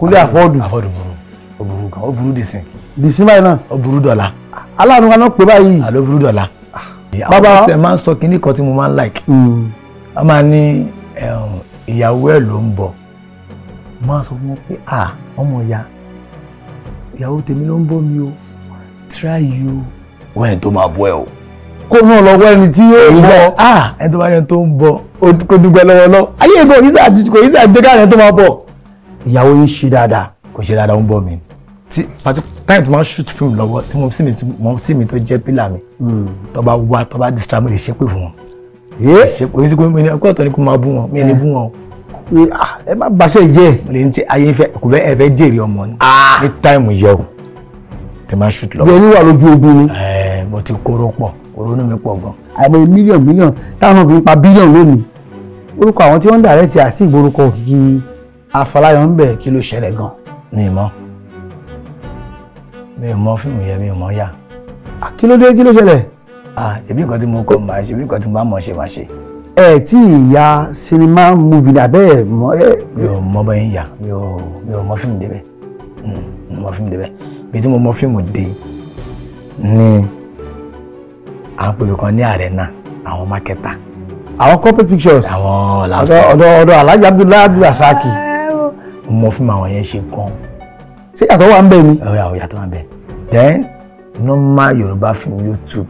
Kò lè àfọ́ọ̀dù. Àfọ́ọ̀dù burú, ó burú gan, ó burú dìsín. Dìsín báyìí náà. Ó burú dọ̀la. Aláàánú kan náà pè báyìí. Àló burú dọ̀la. Bàbá àwọn ọ̀sẹ̀ máa ń sọ kinní kan tí mo máa ń like. Wọ́n máa ní ìyàwó ẹ̀ ló ń bọ̀. Mo máa sọ fún wọn pé ah ọmọ ìyá ìyàwó tèmi ló ń bọ̀ mi o, try you. Wọ́n ẹni tó máa bọ́ ẹ o. Kó náà lọ wọ ẹni tí ó bọ̀. Ah ẹni tó bá yẹn tó ń bọ̀ kó dúpẹ́ lọ́wọ́ lọ́wọ́. Ayé ìbọn yìí sà kò yìí sà gbé káàrin tó máa bọ̀. Ìyàwó yín ṣe dáadáa. Kò ṣe dáadáa, ó ń bọ̀ mi. Tí time tí mo máa ń shoot film lọ́wọ́ tí mo sì mi tó jẹ́ pílà mi. Tó bá wá tó bá distract mo lè ṣépè fún wọn. Ṣépè sí pé mo ní ọkọ̀ ọ̀tọ̀ ni kò máa bú wọn, mi ní bú wọn. Ẹ má bàṣẹ jẹ́. Mo lè ní tí ayé fẹ́ kò fẹ́ ẹ fẹ́ jèrè ọmọ ni. Ní time yẹ o tí máa shoot lọ́wọ́. Bí ẹni wà lójú ogun ni. Mo ti kóró pọ̀, orónú mi pọ̀ gan. Àìmọye mílíọ̀nù mílíọ̀nù táwọn fi ń pa bílíọ̀nù lónìí. Orúkọ àwọn tí wọ́n ń dàrẹ́tì àti ìgbórúkọ Òkìkí Afọláyan ń bẹ̀, kí ló ṣẹlẹ̀ gan? Mi mọ̀. Mi ò mọ̀ fíìmù yẹn, mi ò mọ̀ yá. Kí ló dé, kí ló ṣẹlẹ̀? Ṣebí nǹkan tí mo kọ máa ṣe, ṣebí nǹkan tí mo bá mọ̀ ṣe máa ṣe. Ẹ tí ìyá sinimá múvi ní abẹ́ ẹ̀ mọ́ ẹ. Mi ò mọ̀ bẹ́ẹ̀ ń yà, mi ò mọ̀ fíìmù débẹ̀. Mi ò mọ̀ fíìmù débẹ̀. Bí tí mo mọ̀ fíìmù dé ní à ń pèlú kan ní arena, àwọn mákẹ́tà. Àwọn corporate pictures. Àwọn ọ̀dọ̀ Alhaji Abdullahi Abdulrasaki. Mo mọ̀ fíìmù àwọn yẹn ṣe gan. Ṣé yàtọ̀ wà ń bẹ̀ ni? Ọ̀rẹ́ yàtọ̀ wà ń bẹ̀. Then normal Yorùbá film YouTube.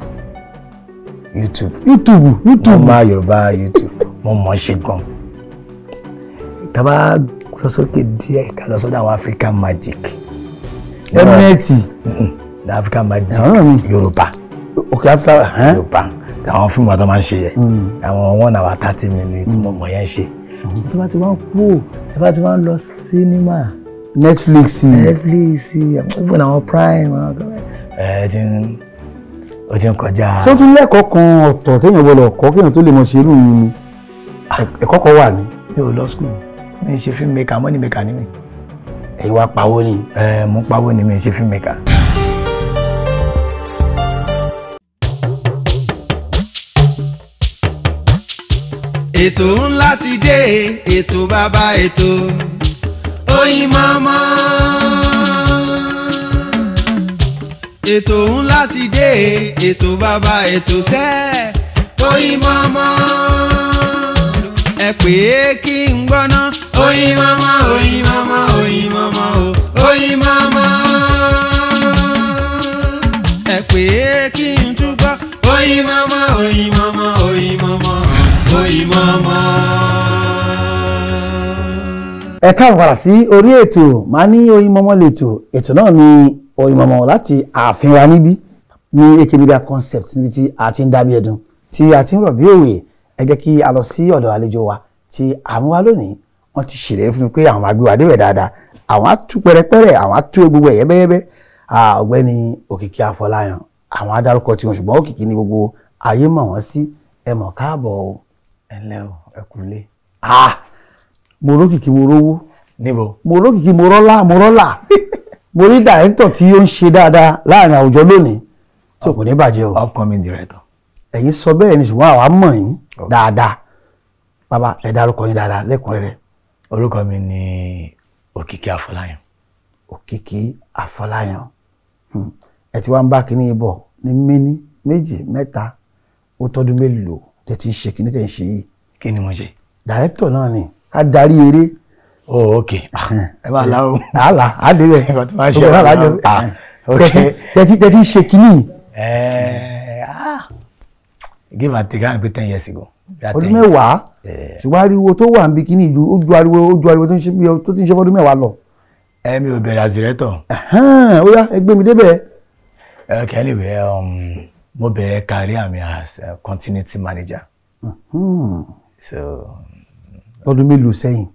Normal Yorùbá YouTube. Mo mọ̀ ṣe gan. Tá bá lọ sókè díẹ̀ ká lọ sọ́dọ̀ àwọn African Magic. Mnet. African Magic Yorùbá. Okay, Africa. Yorùbá. Àwọn fíìmù àti máa ń ṣe yẹn. Àwọn 1 hour 30 minutes mo mọ̀ yẹn ṣe. Tó bá ti wá ń kú, tó bá ti wá ń lọ sínímà. Netflix, even àwọn Prime, ó ti ń kọjá. Ṣé o tún lẹ́kọ̀ọ́ kan ọ̀tọ̀ téèyàn gbọ́dọ̀ kọ́ kéèyàn tó lè mọ̀ ṣe irú mi? Ẹ̀kọ́ kan wà ní. Mi ò lọ school, mi ṣe film maker, money maker ni mi. Ẹ̀yin wá pawó ni. Mo pawó ni, mi ṣe film maker. Ètò ńlá ti dé, ètò bàbá ètò Oyinmomo. Ètò ńlá ti dé, ètò bàbá ètò sẹ́ Oyinmomo. Ẹ pè é kí n gbọ́ná Oyinmomo, Oyinmomo, Oyinmomo o Oyinmomo. Ẹ pè é kí n túbọ̀ Oyinmomo, Oyinmomo, Oyinmomo, Oyinmomo. Ẹ káàbọ̀ padà sí orí ètò màá ní Oyinmomo lètò. Ètò náà ni Oyinmomo láti ààfin wa níbí ní AK Media Concept, níbi tí a ti ń dábí ẹdun tí a ti ń rọ̀ bí òwe. Ẹ jẹ́ kí a lọ sí ọ̀dọ̀ àlejò wa tí àwọn wa lónìí. Wọ́n ti ṣèlérí fún mi pé àwọn máa gbé wa débẹ̀ dáadáa, àwọn á tú pẹ́rẹpẹ́rẹ, àwọn á tú gbogbo ẹ̀ yẹ́bẹ́yẹ́bẹ́. Ọ̀gbẹ́ni Òkìkí Afọláyan, àwọn á dárúkọ tiwọn, ṣùgbọ́n Òkìkí ni gbogbo ayé mọ̀ wọ́n sí. Ẹ mọ̀ káàbọ̀ o. Ẹ ǹlẹ́ o, ẹ kúlé. Mo rókìkí, mo rówó. Níbo? Mo rókìkí, mo rọ́lá, mo rọ́lá. Mo rí dàrẹ́tọ̀ tí ó ń ṣe dáadáa láàrin àwùjọ lónìí tí kò ní bàjẹ́ o. Upcoming director. Ẹ̀yin sọ bẹ́ẹ̀ ni, ṣùgbọ́n àwa mọ̀ yín dáadáa. Bàbá, ẹ dárúkọ yín dáadáa lẹ́kùnrẹ́rẹ́. Orúkọ mi ni Òkìkí Afọláyan. Òkìkí Afọláyan. Ẹ ti wá ń bá kinní bọ̀ ní méní méjì mẹ́ta, ó tọ́dún mélòó tẹ̀ ti ń ṣe kinní tẹ̀ ń ṣe yìí? Kí ni mo ṣe? Dàrẹ́tọ̀ náà ni, ká darí eré. Oh, ok. Ẹ máa la o. Àlà, á dé bẹ̀. Tẹ́tí ṣe kínní. Give and take, I pé 10 years ago. Ọdún mẹ́wàá. Ṣùgbọ́n ariwo tó wà níbi kínní ju ó ju ariwo tó ti ń ṣe fọ́dún mẹ́wàá lọ. Mi ò bẹ̀rẹ̀ as director. Ó yá, ẹ gbé mi débẹ̀. Okay, anyway, mo bẹ̀rẹ̀ career mi as a continuity manager. So. Lọ́dún mélòó sẹ́yìn?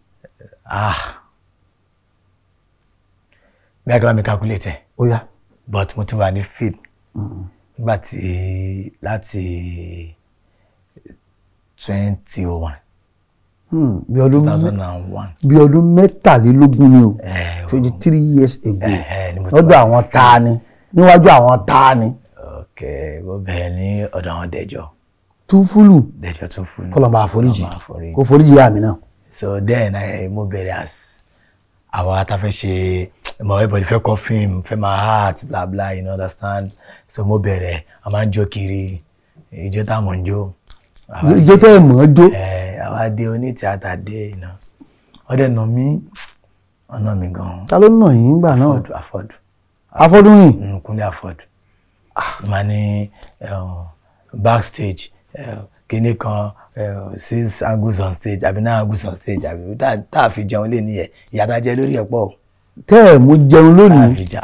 Bí a kì bá mi calculate ẹ̀. Ó yá. But mo ti wà ní field. Nígbà tí láti 2001. Bí ọdún 2001. Bí ọdún 23 ni o. 23 years ago. Lọ́dọ̀ àwọn ta ni? Níwájú àwọn ta ni? Ok, mo bẹ̀rẹ̀ ní ọ̀dọ̀ àwọn Dẹ̀jọ́. Túnfúlù. Dẹ̀jọ́ Túnfúlù. Kọ́lọ́n bá foríjì. Kó foríjì yá mi náà. So then mo bẹ̀rẹ̀ as Àwa ta fẹ́ ṣe mọ everybody fẹ́ kọ́ fíìmù, fẹ́ máa heart bla bla, you know, understand. So mo bẹ̀rẹ̀, a máa ń jó kiri, ijó táwọn ń jó. Ijó tẹ́ ẹ̀ mọ̀ ọ́ jó. Àwa dé oní tíátà dé, you know. Wọ́n dẹ̀ nà mí, wọ́n nà mí gan-an. Ta ló nà yín gbà náà? Afọ́dù. Afọ́dù yìí? Kúnlé Afọ́dù. Màá ní backstage, kíní kan 6 angles on stage àbí 9 angles on stage àbí tá a fi jẹun lé nìyẹn, ìyá tá a jẹ lórí ẹ̀ pọ̀. Tẹ́ ẹ̀ mú jẹun lónìí. Tá a fi jẹ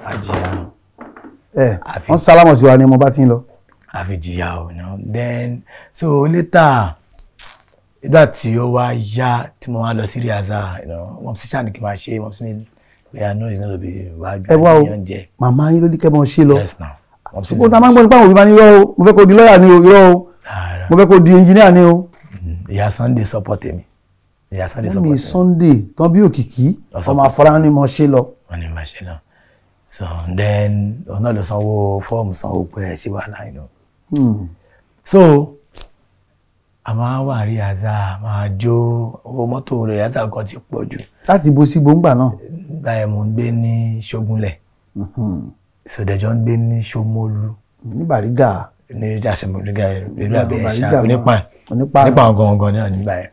àjìyà. Wọ́n sálámọ̀ sí wa ni mo bá ti ń lọ. A fi jìyà o, no. Then so later nígbà tí ó wá yá tí mo wá lọ sí Riaza, wọ́n sì ṣáà ní kí n máa ṣe, wọ́n sì ní bẹ́ẹ̀ no, it's not to be wájú ẹ wá o, màmá yín ló ní kẹ́ mọ́ ṣe lọ. Yes now. Ṣùgbọ́n tá a máa ń gbọ́ nípa àwọn òbí máa ní irọ́ o, mo fẹ́ kó di lọ́ọ̀yà ni o, irọ́ o, mo fẹ́ kó di engineer ni o. Ìyá Sunday support mi. Ìyá Sunday support mi. Mummy Sunday tán bí òkìkí, ọmọ Afọlá ni mo ṣe lọ. Wọ́n ní máa ṣe lọ. So then òun náà lọ sanwó fọ́ọ̀mù, sanwó pé ẹ̀ ṣe wàhálà, you know. So a máa wà Riaza, máa jó, owó mọ́tò Riaza kan ti pọ̀ jù. Láti bo sí gbòǹgbà náà. Nígbà yẹn mo ń gbé ní Ṣógúnlẹ̀. Sọdẹ̀jọ́ ń gbé ní Ṣómólú. Ní Bàrígà. Ní Jàsẹ̀mọ̀rígà ìlú Abẹ́ẹ̀ṣà, Onípàn. Onípàn gangan náà nígbà yẹn.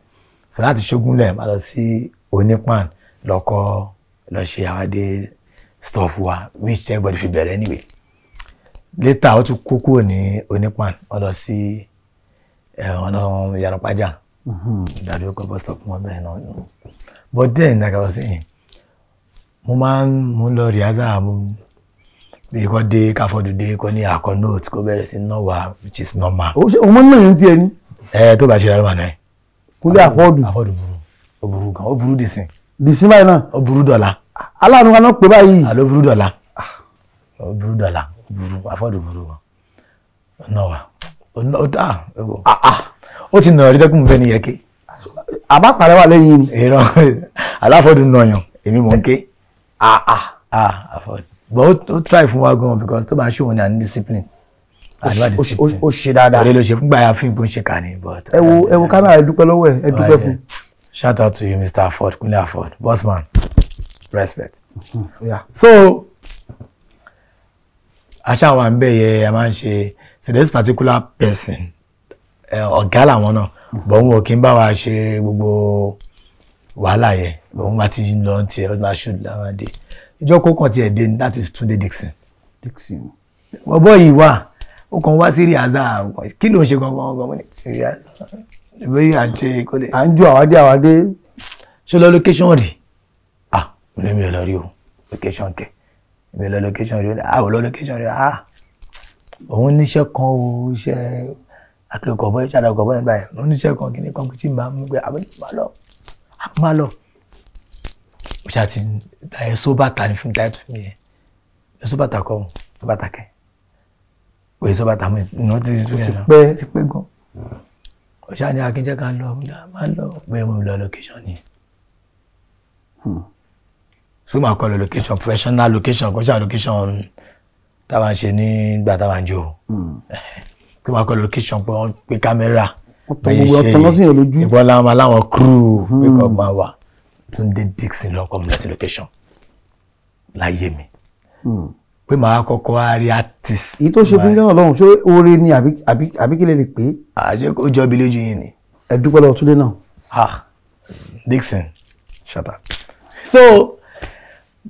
So láti Ṣógúnlẹ̀ máa lọ sí Onípàn lọ́kọ́ lọ ṣe àwádé stuff wa, which everybody fi bẹ̀rẹ̀ anyway. Later ó tún kó kúrò ní Onípàn, wọ́n lọ sí ọ̀nà Ìyànàpájà. Ìdádúró kọ́ bus stop wọn bẹ́ẹ̀ náà. But then like I was saying, mo máa ń mo lọ Riaza, mo bí kò dé káfọ́dù dé kò ní àkọ́ note kò bẹ̀rẹ̀ sí ná wa, which is normal. Òun mọ́ náà yẹn ti ẹ ní. Ẹ tó bá ṣe rárá náà. Kúnlé Afọ́dù. Afọ́dù burú, ó burú gan, ó burú dìsín. Dìsín báyìí náà. Ó burú dọ̀la. Aláàánú kan náà pé báyìí. Àló burú dọ̀la. Ó burú dọ̀la, ó burú, Afọ́dù burú gan. Ó ná wa, ó dá ó ti nà rí dẹ́kun bẹ́ẹ̀ ni yẹ ké. Àbá pàrẹ́ wà lẹ́yìn ni. Irọ́ aláfọ́dù nà yàn, èmi mò ń ké. Afọ́dù. But ó try fún wa gan because tó bá ń ṣòwò ní àní discipline. Ó ṣe dáadáa. Ọ̀rẹ́ ló ṣe fúngbà ya fíìmù kó ń ṣe kà ní. Ẹ wo kámẹ́rà, ẹ dúpẹ́ lọ́wọ́ ẹ, ẹ dúpẹ́ fún. Shout out to you, Mr. Afod, Kunle Afod, boss man, respect. Yeah. So aṣá wa ń bẹ̀ yẹ a máa ń ṣe, so this particular person, ọ̀gá làwọn náà, but òun ò kí ń bá wa ṣe gbogbo wàhálà yẹn, òun bá ti lọ tiẹ̀, ó máa ṣùd láwọn dé. Ìjọ kó kàn tiẹ̀ dé ní, that is Túndé Dixon. Dixon. Bọ́bọ́ yìí wà, ó kàn wá sí Riaza, kí ló ń ṣe gangan gangan ní Riaza? Ìbéèrè à ń ṣe kó lè. À ń jó àwádé àwádé. Ṣé lọ location rí? Ah, mo ní mi ò lọ rí o, location kẹ̀. Mi ò lọ location rí o, ah, ò lọ location rí o, ah. Òun níṣẹ́ kan o, iṣẹ́ akérèkọ̀ bọ́, iṣẹ́ àdàkọ̀ bọ́ yẹn báyìí. Òun níṣẹ́ kan kìíní kan tí màá mú pé àbí màá lọ, màá lọ. Mo ṣáà ti ẹ sóbàtà ní fún mi táyà tó fún mi yẹn. Ẹ sóbàtà kọ́, sóbàtà kẹ̀. Pé sóbàtà mi ní ti pẹ́. Ti pẹ́ gan. Ó ṣáà ní Akínjẹ́ ká lọ, máa lọ. Pé mo lọ location ni. So màá kọ́ lọ location, professional location, kò ṣáà location táwa ń ṣe nígbà táwa ń jó. Pé màá kọ́ lọ location pé wọ́n pe kámẹ́rà. Wọ́n tọ gbogbo ọ̀tọ̀ lọ́sìn yẹn lójú. Ìbọn làwọn aláwọn crew pé kọ́ máa wà. Túndé Dixon lọ kọ́ mi lọ sí location láyé mi. Pé màá kọ́kọ́ wá rí artist. Èyí tó ṣe fún jọ́nà lọ́hùn, ṣé oore ni àbí kí lè lè pè é? Àṣé ó jọ bí lójú yín ni. Ẹ dúpẹ́ lọ́wọ́ Túndé náà. Ah, Dixon, shut up. So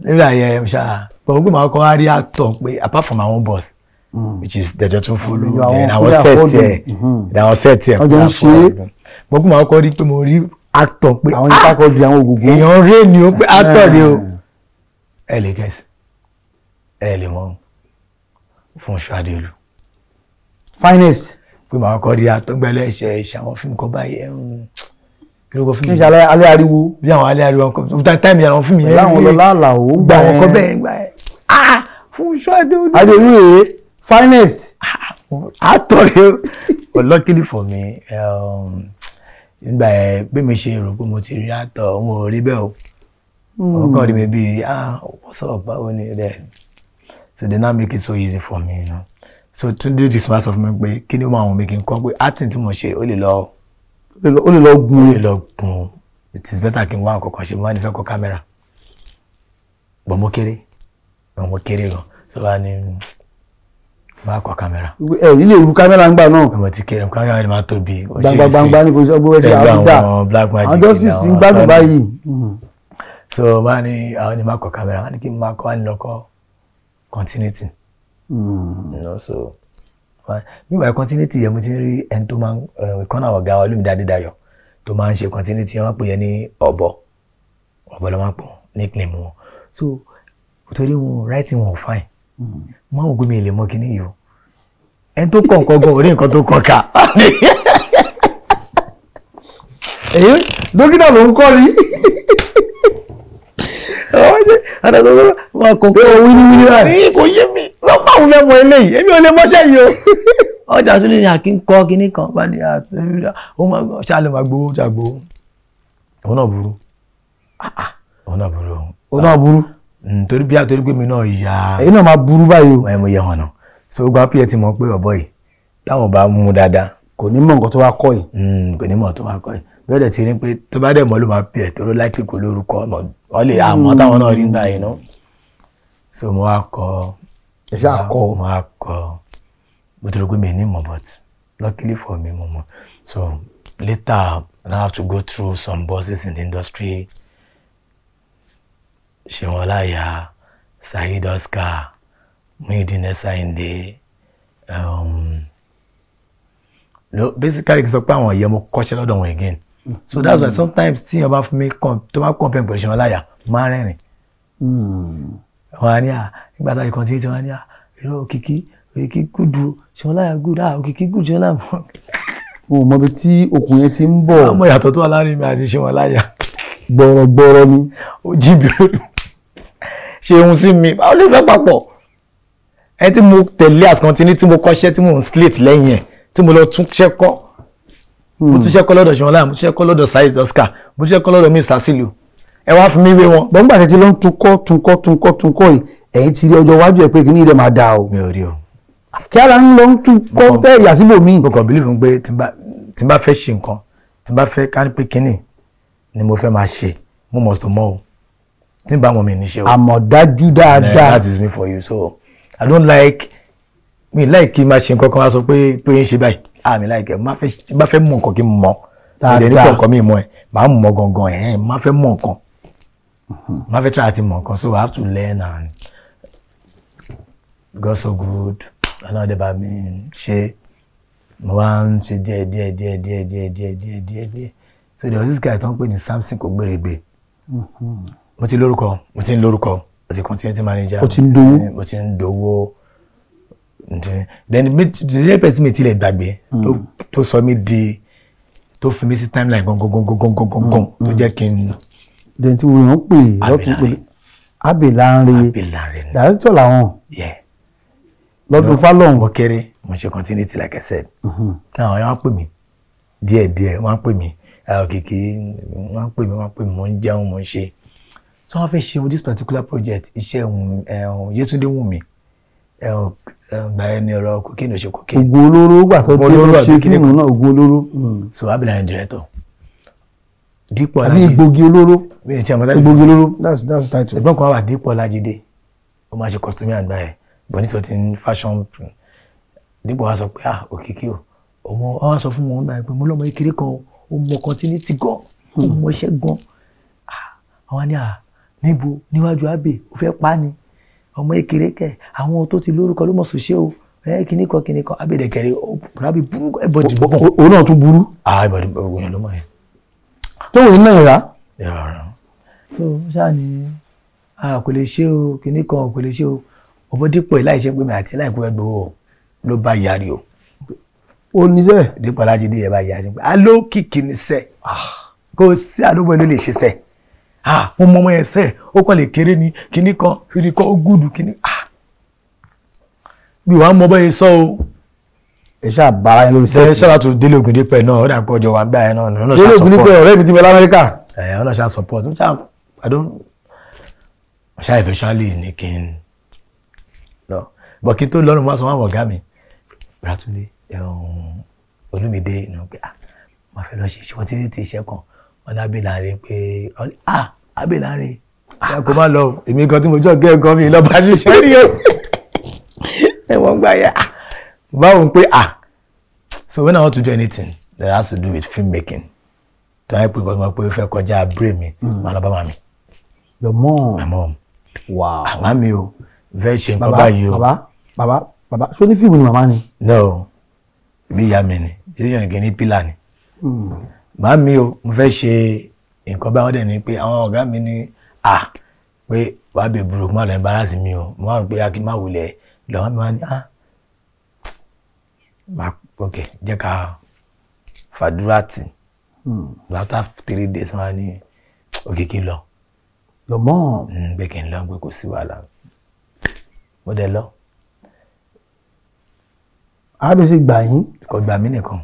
nígbà yẹn ṣá, but pé màá kọ́kọ́ wá rí actor pé apart from my own boss, which is Dẹ̀jọ́ Túnfúlù, then àwọn set ẹ̀, then àwọn set ẹ̀. Ọjọ́ ń ṣe é. But pé màá kọ́kọ́ rí pé mo rí actor pé àwọn ipá kọ́ di àwọn ògùngùn. Èèyàn rè ni ó pé actor ni o. Ẹ lè gẹ̀ẹ́sì, ẹ lè mọ̀ Fúnṣọ́ Adéolú. Finest. Pé màá kọ́ rí actor gbẹ́lẹ́ ẹ̀ṣẹ̀ ẹ̀ṣẹ̀ àwọn fíìmù kan báyìí ẹ̀hún. Kí ló kọ́ fíìmù? Kí n ṣe alẹ́ ariwo. Bí àwọn alẹ́ ariwo kan, táìmì àwọn fíìmù yẹn. Pẹ̀lú àwọn Lọlá Àlàó ń gbà wọn kọ́ bẹ́ẹ̀ gbà ẹ̀. Ah! Fúnṣọ́ Adéolú. Adéolú rèé, finest. Actor rèé o. But luckily for me, nígbà yẹn bí mi ṣe rò pé mo ti rí actor, òun ò rí bẹ́ẹ̀ o. Òun kàn rí mi bíi, ah, what's up, báwo ni rẹ̀? So they now make it so easy for me, you know. So Túndé Dixon wá sọ fún mi pé kí ni ó máa wùn mí kí n kọ́ pé acting tí mo ṣe ó lè lọ. Ó lè lọ gùn. Ó lè lọ gùn. It is better kí n wá nǹkan kan ṣe, mo máa ní fẹ́ kọ́ kámẹ́rà. Bọ̀ mo kéré, mo kéré gan. So wá ní máa kọ kámẹ́rà. Ẹ ilé ìlú kámẹ́rà ń gbà náà. Mo ti kéré, kámẹ́rà ni máa tóbi. Gbangba gbangba ní kò sí ọgbọ́n ẹ̀jẹ̀ àwọn Black Magic, àwọn justice ti ń gbádùn báyìí. So wá ní àwọn ní máa kọ kámẹ́rà, wọ́n ní kí n máa kọ́ wá ní lọ́kọ́ continuity. You know, so meanwhile continuity yẹn mo ti rí ẹni tó máa ń ìkànnì àwọn ọ̀gá wa Olúmídé Adédayọ̀ tó máa ń ṣe continuity, wọ́n pè yẹn ní ọ̀bọ, ọ̀bọ ló máa ń pọ̀ nickname wọn. So torí wọn writing wọn ò fine, mo máa ń wò pé mi lè mọ kíní yìí o, ẹni tó kọ̀ nǹkan gan orí nǹkan tó kọ̀ ká. Èyí dókítà ló ń kọ́ ni. Wọn kò kọ́ wíní báyìí. Kò yé mi, wọ́n bá òun fẹ́ mọ eléyìí, èmi ò lè mọṣẹ́ yìí o. Ọjà sílẹ̀ ni àkí ń kọ́ kíní kan bá ní ṣáà lè máa gbowó ṣàgbowó. Òun náà burú. Òun náà burú. Òun náà burú. Torí bí àtòrí pé mi náà ya. Èyí náà máa burú báyìí o. Ẹ mo yẹ wọn náà. So gba pí ẹ ti mọ̀ pé ọ̀bọ yìí táwọn bá mú dáadáa. Kò ní mọ̀ nǹkan tó wá kọ́ yìí. Kò ní mọ̀ tó wá kọ́ yìí. Bẹ́ẹ̀ dẹ̀ ti rí pé tó bá dẹ̀ mọ̀ ló máa pí ẹ̀ tó láìpẹ́ kò lórúkọ wọ́n lè àmọ́ táwọn náà rí nígbà yìí náà. So mo wá kọ. Ẹ ṣáà kọ. Mo wá kọ. Mo ti rò pé mi ní mọ̀, but luckily for me mo mọ̀. So later I have to go through some bosses in the industry. Ṣeun Ọláìyá, Saheed Oscar, Muideen Ẹsáyìndé. No, basically kì í sọ pé àwọn ìyẹn mo kọ́ṣẹ́ lọ́dọ̀ wọn again. So that's why sometimes tí èèyàn bá fún mi tó bá compare pẹ̀lú Ṣeun Ọláìyá, máa rẹ́rìn. Wọ́n á ní à nígbà táwọn ìkan tí wọ́n á ní à irọ́ Òkìkí, Òkìkí gùdù, Ṣeun Ọláìyá gùdù, à Òkìkí gùdù, Ṣeun Ọláìyá mọ́. Mo mọ ibi tí okùn yẹn ti ń bọ̀. Àmọ́ ìyàtọ̀ tó wà láàrin mi àti Ṣeun Ọláìyá. Gbọ̀rọ̀gbọ̀rọ̀ ni. Ó jí mi lórí. Ṣe ohun sí mi, báwo lè fẹ́ papọ̀? Ẹni tí mo tẹ̀lé as continuity tí mo kọ́ṣẹ́ tí mo ń slate lẹ́yìn ẹ̀ tí mo lọ tún ṣẹ́ kọ́. Mo tún ṣẹ́ kọ́ lọ́dọ̀ Ṣeun Ọláìyá, mo tún ṣẹ́ kọ́ lọ́dọ̀ Saheed Oscar, mo tún ṣẹ́ kọ́ lọ́dọ̀ mi Sasilu. Ẹ wá fún mi wé wọn. Bọ́n gbà tẹ́tí ló ń tunkọ́ tunkọ́ tunkọ́ tunkọ́ yìí, ẹ̀yin ti rí ọjọ́ iwájú ẹ̀ pé kí ní ilẹ̀ máa dáa o. Mi ò rí o. Kí ara ń lọ ń tunkọ́ tẹ́ ìyà síbò míì. Mo kàn believe pé tí n bá fẹ́ ṣe nǹkan, tí n bá fẹ́ ká ní pé kíní ni mo fẹ́ máa ṣe, mo mọ̀ tó mọ́ o. Tí n bá mọ̀ mi ní ṣe o. Àmọ̀dájú dáadáa. That is me for you. So I don't like mi like kí n máa ṣe nǹkan kan wá sọ pé pé ń ṣe báyìí. Ah, mi like ẹ̀, má fẹ́ mọ̀ nǹkan kí n mọ̀. Dáadáa. Ìdẹ̀ nípa nǹkan mi mọ̀ ẹ̀, màá mọ̀ gangan ẹ̀, má fẹ́ mọ̀ nǹkan. Má fẹ́ try àti mọ̀ nǹkan, so I have to learn and God so good. Ọlọ́run dẹ̀ bá mi ṣe, mo wá ń ṣe díẹ̀ díẹ̀ díẹ̀ díẹ̀ díẹ̀ díẹ̀ díẹ̀ díẹ̀ díẹ̀. So there was this guy tó ń pè ní Samson Kògbérègbè. Mo ti lórúkọ, mo ti ń lórúkọ as a continuity manager. O ti ń dowó. Mo ti ń dowó. Then the real person mi tilẹ̀ gbàgbé tó sọ mí di tó fi mí sí timeline gangan gangan gangan gangan tó jẹ́ kí n. Dẹ̀ tí wọ́n ń pè lọ́tún pè Abelanre. Abelanre. Director làwọn. Yeah. Lọ́dún Fálọ́hún. Mo kéré, mo ṣe continuity like I said. Náà wọ́n á pè mí díẹ̀ díẹ̀, wọ́n á pè mí Òkìkí, wọ́n á pè mí, wọ́n á pè mí, mo ń jẹun, mo ń ṣe. So wọ́n fẹ́ ṣe this particular project, iṣẹ́ Yétúndé Wùnmí, gba ẹni ọ̀rọ̀ cocaine ò ṣe cocaine. Ògùn olóró gbà tó dé ló ṣe fíìmù náà, ògùn olóró. So Abelanre director. Dípò Àbí egbògi olóró. Egbògi olóró, that's the title. Ẹ̀gbọ́n kan wà Dípò Ọlájídé, ó máa ṣe costume àgbà ẹ̀, bọ̀ nítorí ti ń fashion. Dípò wa sọ pé ah Òkìkí o, ọmọ wa sọ fún wọn báyìí pé mo lọ́mọ kékeré kan, ó mọ continuity gan, ó mọ iṣẹ́ gan. Àwọn ni à níbo níwájú Abe ó fẹ́ pa ni, ọmọ kékeré kẹ, àwọn tó ti lórúkọ ló mọ̀ sòṣe o, kíní kan kíní kan, Abe dẹ̀kẹ̀rẹ̀ ó burú ẹ̀bọ̀dì bọ̀. Òun náà tún burú. Ah ẹ̀bọ̀dì bọ̀ yẹn ló mọ̀ yẹn. Tó wòye náà yàrá. So ṣáà ni a kò lè ṣe o, kíní kan kò lè ṣe o, ọmọ Dípò ẹ̀ láì ṣe pé mi àti láìpẹ́ ẹgbẹ́ o ló bá yarí o. Ó ní sẹ́. Dípò Ọlájídé yẹn bá yarí pé alókìkí ni sẹ́, kò sí àdúgbò ló lè ṣe sẹ́, mo mọ ọmọ yẹn sẹ́, ó kàn lè kéré ni kíní kan kíní kan ó gùdù kíní mi wàá mọ báyìí sọ o. Ẹ ṣáà bára yẹn lórí sẹ́ẹ̀tì. Ẹ ṣáà tó Délé Ògúndípẹ̀ náà, ó dà pé ọjọ́ wa ń gbà yẹn náà. Délé Ògúndípẹ̀ ọ̀rẹ́ mi ti bẹ l'Amẹ́ríkà. Ẹ ọ̀nà ṣáà support, ó ṣáà I don't ṣáà eventually ní kí n lọ. Bọ̀ kí n tó lọ́rùn wá sọ wọn ọ̀gá mi, Bratúndé, Olúmídé, ìnú pé ah máa fẹ́ lọ ṣe ṣe wọ́n ti ti iṣẹ́ kan, wọ́n ní Abelanre pé ah Abelanre. Kò má lọ èmi gan tí mo jọ gẹ́ gan mi lọ́ba ṣiṣẹ́ ní o. Ẹ̀wọ̀n gbà yà. Báwo pé ah so when I want to do anything that has to do with filmmaking, tó wáyé pé nǹkan tó máa pé ó fẹ́ kọjá brain mi, màá lọ bá màmí. Your mom. My mom. Wow. Màmí o, fẹ́ ṣe nǹkan báyìí o. Bàbá bàbá bàbá ṣó ní fíìmù ni màmá ni? No, bí ìyá mi ni, ìyá mi ní pílà ni. Màmí o, mo fẹ́ ṣe nǹkan báyìí, wọ́n dẹ̀ ní pé àwọn ọ̀gá mi ní à pé wàá bẹ̀ burúkú má lọ embarrass mi o, mo wá rò pé kí n má wulẹ̀ lọ́wọ́ mi wá ní ah ok jẹ́ ká fàdúrà tì. After 3 days wọ́n á ní òkè kí n lọ. Your mom. Pé kí n lọ pé kò sí wàhálà. Mo dẹ̀ lọ. Àbẹ̀sí gbà yín. Kò gbà mí nìkan.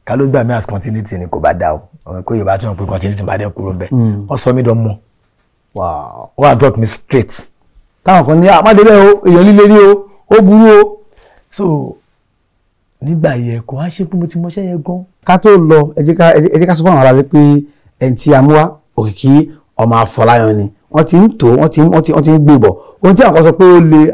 Ká ló gbà mí as continuity ni kò bá dá o. Kó Yorùbá tún pé continuity bá dẹ́ kúrò bẹ́ẹ̀. Wọ́n sọ mí dánmọ́. Wow. Wọ́n adopt me straight. Táwọn kan ní àmàdébẹ̀ o, èèyàn líle ní o, ó burú o. So nígbà yẹn kò wá ṣe pé mo ti mọṣẹ́ yẹn gan. Ká tó lọ, ẹ jẹ́ ká sọ fún àwọn ará rẹ pé ẹni tí a mú wá Òkìkí ọmọ Afọláyan ni. Wọ́n ti ń tò, wọ́n ti ń gbé bọ̀. Ohun tí àwọn kan sọ pé ó le,